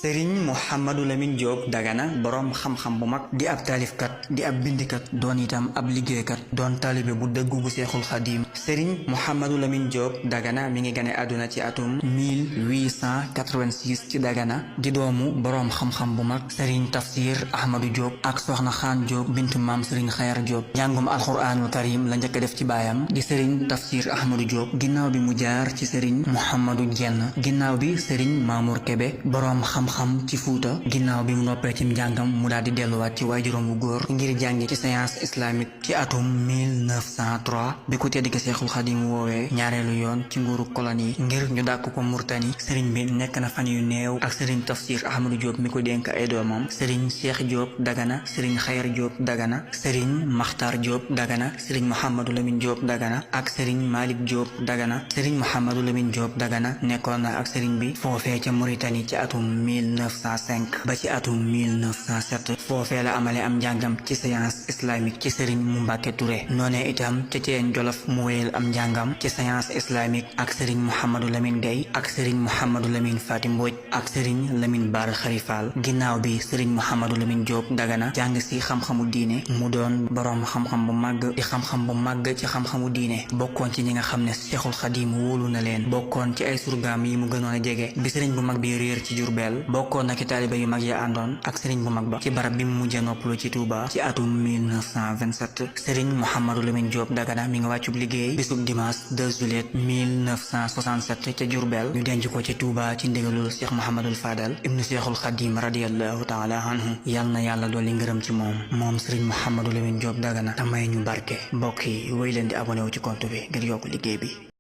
Sëriñ Mouhamadou Lamine Diop Dagana boroom xam-xam bu mag di ab taalifkat di ab bindikat doon itam ab liggéeykat doon taalibe bu dëggu bu Seexul Xadiim. Sëriñ Mouhamadou Lamine Diop Dagana mi ngi gane àdduna ci atum 1886 ci Dagana di doomu boroom xam-xam bu mag Sëriñ Tafsir Ahmadou Diop ak soxna Xaan Diop bintu maam Sëriñ Xayar Diop. njàngum alxuraanul karim la njëkk a def ci baayam di Sëriñ Tafsir Ahmadou Diop ginnaaw bi mu jaar ci Sëriñ Mouhamadou Jenn ginnaaw bi Sëriñ Mamour Kébé boroom xam-xam ci Fuuta ginnaaw bi mu noppee ci njàngam mu daal di delluwaat ci waajuram bu góor ngir jàngi ci science islamique ci atum 1903 bi ko tedd ki Seexul Xadim woowee ñaareelu yoon ci nguuru colonie ngir ñu dàkk ko Murtani sëriñ bi nekk na fan yu néew ak Sëriñ Tafsir Ahmadou Diop mi ko dénk ay doomam Sëriñ Cheikh Diop Dagana Sëriñ Xayar Diop Dagana Sëriñ Maxtar Diop Dagana Sëriñ Mouhamadou Lamine Diop Dagana ak Sëriñ Malick Diop Dagana Sëriñ Mouhamadou Lamine Diop Dagana nekkoon na ak sëriñ bi foofee ca Mauritanie ci atum 1905 ba ci atum 1907 foofee la amale am njàngam ci science islamique ci sëriñ mu Mbàkke Touré noonee itam ca Ceen Jolof mu wéyal am njàngam ci science islamique ak sëriñ Mouhamadou Lamine Gueye ak sëriñ Mouhamadou Lamine Fati Mbodj ak sëriñ Lamine Bara Xarifal ginnaaw bi sëriñ Mouhamadou Lamine Diop Dagana jàng si xam-xamu diine mu doon boroom xam-xam bu màgg di xam-xam bu màgg ci xam-xamu diine bokkoon ci ñi nga xam ne Seexul Xadiim wóolu na leen bokkoon ci ay surgaam yi mu gënoon a jege bi sëriñ bu mag bi réer ci Jurbel bokkoon na ki taaliba yu mag ya àndoon ak sëriñ bu mag ba ci barab bi mu mujjee noppalu ci Touba ci atum 1927 sëriñ Mouhamadou Lamine Diop Dagana mi nga wàccub liggéey bisub dimanche 2 juillet 1967 ca Jurbel ñu denc ko ci Touba ci ndigalul Cheikh Mouhamadul Fadal ibnu Cheikhul Xadim radiyallahu taala anhu yal na yàlla dolli ngërëm ci moom sëriñ Mouhamadou Lamine Diop Dagana te may ñu barke mbokk yi wéy leen di abonné wu ci compte bi ngir yokk liggéey bi